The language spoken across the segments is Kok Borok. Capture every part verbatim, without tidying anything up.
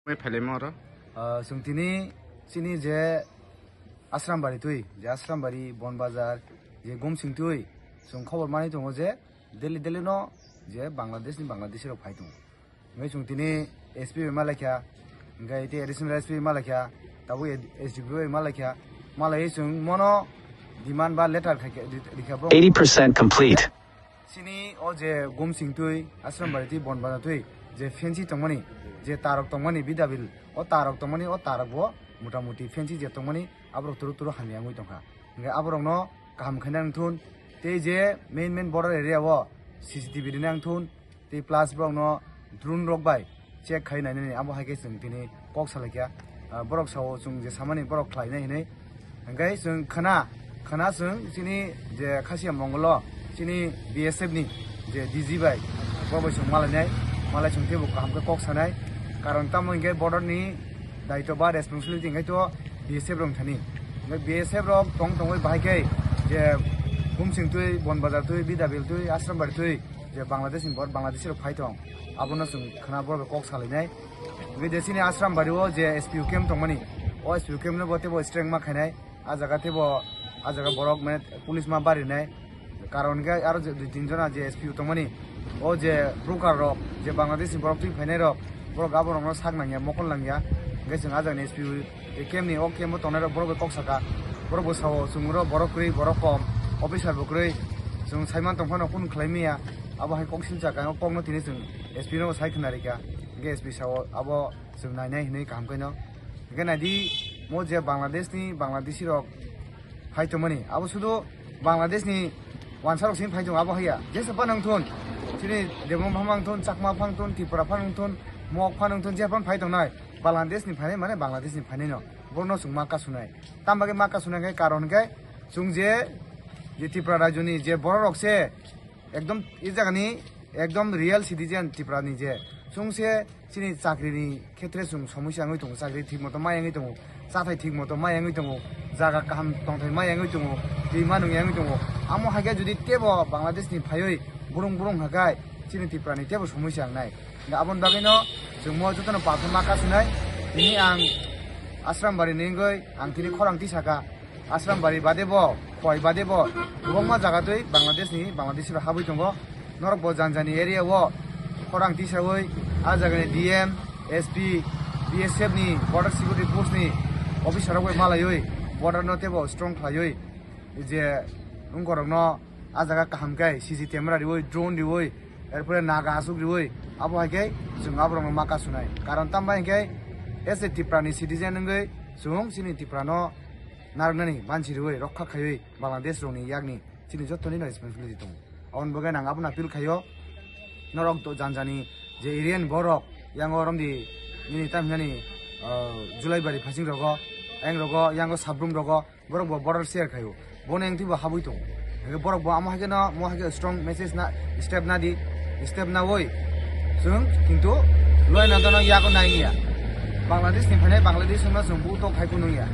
Mai phailai ma oro? Ah, chwng tini chini je Asrambari twi, je Asrambari, Bonbazar, je Gumsing twi, chwng khobor manwi tongo je daily daily no je Bangladesh ni Bangladeshi rok phai tongo. Hingke chwng tini S P bai malaikha, hingke tei additional S P bai malaikha, tabuk S D P O bai malaikha, malaiwi chwng mono demand ba letter khaikha, ri-, rikha borok. Eighty percent complete. Chini o je Gumsing twi, Asrambari twi, Bonbazar twi, je fancy tongmani, je tarok tongmani, bidabil, o tarok tongmani, o tarok bo motamuti fancy je tongmani, aborok turu turu hamya wngwi tongkha. Hingke aborokno kaham khaina wngthun, tei je main main border area o C C T V rina wngthun, tei plus borokno drone rok bai check khai nainani, abo hai khe chwng tini kok salaikha. Ah, borok sao chwng je samani borok khlainai hinwi. Hingke chwng khna, khna chwng chini je Khasiya Mongol o chini B S F ni je D G bai, bo bai chwng malainai, malai chwng teibo kaham khe kok sanai. Karon tamo hingke border ni daitw ba responsibility hingke to B S F rok thani. Hingke B S F rok tong tongwi bahai khe je Gumsing twi, Bonbazar twi, Bidabil twi, Asrambari twi, je Bangladesh ni bor Bangladeshi rok phai tong, abono chwng khna borok bai kok salainai. Hingke je chini Asrambari o je S P O camp tongmani, o S P O camp no bo teibo strength ma khainai, a jaga teibo, a jaga borok mane police ma barinai, karon hingke aro je dui tin jona je S P O tongmani, o je broker rok, je Bangladesh ni borok twi phainai rok, borok aborokno sak nangya, mokol nangya, hingke chwng a jagani S P O tei camp ni o camp o tongnai rok borok bai kok saka, borok bo sao chwng oro borok kwrwi, borok kom, officer bo kwrwi, chwng saiman tongphano kunu khlai maya, abo hai kok sil saka, o kokno tini chwng S P no sai khna rikha, hingke S P sao abo chwng nainai hinwi kaham khe no. Hingke naidi mo je Bangladesh ni Bangladeshi rok phai tongmani, abo sudu Bangladesh ni wansa rok sini phai tongo, abo haiya. Jesa phano wngthun, chini Debbarma phano wngthun, Chakma phano wngthun, Tripura phano wngthun, Mok phano wngthun, je phano phai tongnai. Bangladesh ni phainai mane Bangladesh ni phainai no. Borno chwng ma kasunai. Tam bagwi ma kasunai khe karon khe chwng je, je Tripura rajyo ni je borok rok se ekdom e jaga ni ekdom real citizen Tripura ni je chwng se chini chakri ni khetre chwng somosya wngwi tongo, chakri thik moto ma yangwi tongo, chathai thik moto ma yangwi tongo, jaga kaham tongthai ma yangwi tongo, twi ma nung yangwi tongo. Amo hai khe jodi tebo Bangladesh ni phaiwi burung burung hakai chini Tripura ni tebo somosya wngnai. Hingke aboni bagwi no chwng mo joto no palthor ma kasunai. Tini ang Asrambari ni wngwi ang tini khorang tisaka. Asrambari bade bo, Khowai bade bo, kwbangma jaga twi Bangladesh ni, Bangladeshi rok habwi tongo. Norok bo jani jani area o khorang tisawi, a jaga ni D M, S P, B S F ni, Border Security Force ni officer rok bai malaiwi, border no teibo strong khlaiwi, je wngkorok no a jaga kaham khe C C camera riwi, drone riwi, erpore naga aswk riwi, abo hai khe chwng aborok no ma kasunai. Karon tamo hinkhe as a Tripura ni citizen wngwi chwng chini Tripura no narwknani banchi riwi rokha khaiwi Bangladesh rokni yakni chini jottoni no responsibility tongo. Aboni bagwi ang abono appeal khaio, norok to janjani je area ni borok yango romdi nini tam hinani, ah, Julaibari phasing rogo, ayang rogo, yango Sabrum rogo, borok bo border share khaio. Bono engtwi bo habwi tongo. Hingke borok bo amo hai khe no, mo hai khe strong message na, step na di, step na oi. Chwng kintu loi na dono yago nai ya. Bangladesh ni phainai Bangladesh no chwng buto khai phunung ya.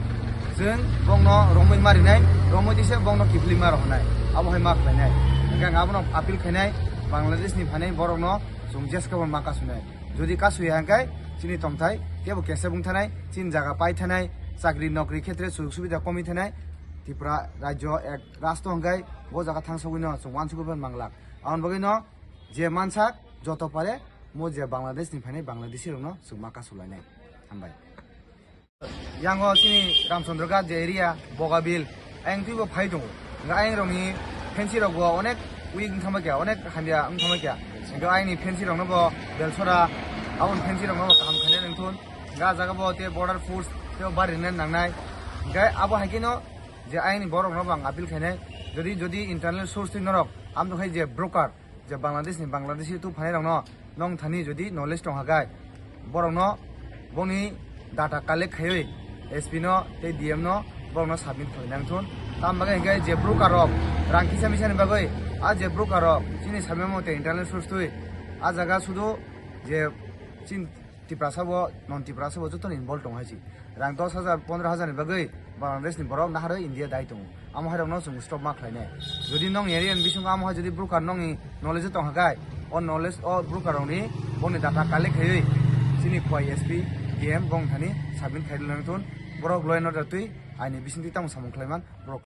Chwng bongno romwi marinai, romwi dise bongno kiphilwi ma rohonai. Abo hai ma khlainai. Hingke ang abono appeal khainai, Bangladesh ni phainai borok no chwng jeska bo ma kasunai. Jodi kasuya hingke chini tongthai tebo kesa bung thanai, chini jaga pai thanai, chakri nokri khetre sujuk subida komi thanai, Tripura rajyo ek rastro hingke bo jaga thangsogwi no chwng wansugwi phan manglak. Aboni bagwi no je mansak joto pare mo je Bangladesh ni phainai Bangladeshi rok no chwng ma kasulainai. Hambai. Yango chini Ramchandra Ghat je area, Bogabil, ayang twibo phai tongo. Hingke ayang rokni fancy rok bo onek weak wng thangma kya, onek hamya wng thangma kya. Hingke ayangni fancy rokno bo Belsora, aboni fancy rokno bo kaham khainai nangthun. Hingke ah jaga bo tei border force tei bari rina nangnai. Hingke abo hai khe no je ayangni borok no bo ang appeal khainai. Jodi, jodi internal source twi norok, amtwkhai je broker, je Bangladesh ni Bangladeshi tu phainai rokno nong thani jodi knowledge tong hakai, borokno boni data collect khaiwi S P no tei D M no borokno submit khlai nang thun. Tam bagwi hingke je broker rok rang kisa misa ni bagwi, a je broker rok chini samya mate internal source twi a jaga sudu je chin Tiprasa bo, non Tiprasa bo joto ni involve tong hai si. Rang dos hajar, pondro hajar ni bagwi Bangladesh ni borok naharwi India dai tongo. Amo hai rokno chwng stop ma khlainai. Jodi nong area ni bisingo amo hai jodi broker nongni knowledge tong hakai, o knowledge o broker rokni boni data collect khaiwi chini Khowai S P, M bong thani submit khai rwna thun. Borok law and order twi aini bisingtwi tamo samung khlaiman borok